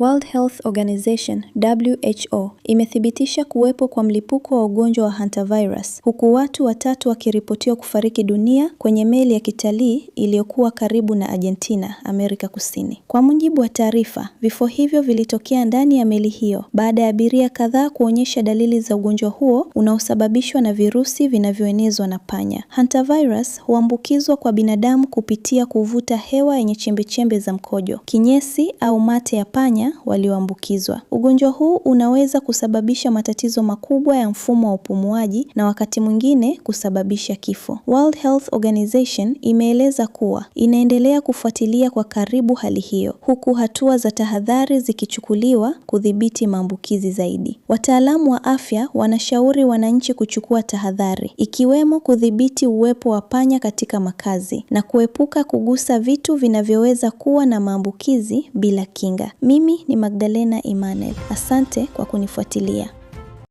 World Health Organization WHO imethibitisha kuwepo kwa mlipuko wa ugonjwa wa hantavirus huku watu watatu wakiripotiwa kufariki dunia kwenye meli ya kitalii iliyokuwa karibu na Argentina, Amerika Kusini. Kwa mujibu wa taarifa, vifo hivyo vilitokea ndani ya meli hiyo baada ya abiria kadhaa kuonyesha dalili za ugonjwa huo unaosababishwa na virusi vinavyoenezwa na panya. Hantavirus huambukizwa kwa binadamu kupitia kuvuta hewa yenye chembechembe za mkojo, kinyesi au mate ya panya walioambukizwa. Ugonjwa huu unaweza kusababisha matatizo makubwa ya mfumo wa upumuaji na wakati mwingine kusababisha kifo. World Health Organization imeeleza kuwa inaendelea kufuatilia kwa karibu hali hiyo, huku hatua za tahadhari zikichukuliwa kudhibiti maambukizi zaidi. Wataalamu wa afya wanashauri wananchi kuchukua tahadhari, ikiwemo kudhibiti uwepo wa panya katika makazi na kuepuka kugusa vitu vinavyoweza kuwa na maambukizi bila kinga. Mimi ni Magdalena Emmanuel. Asante kwa kunifuatilia.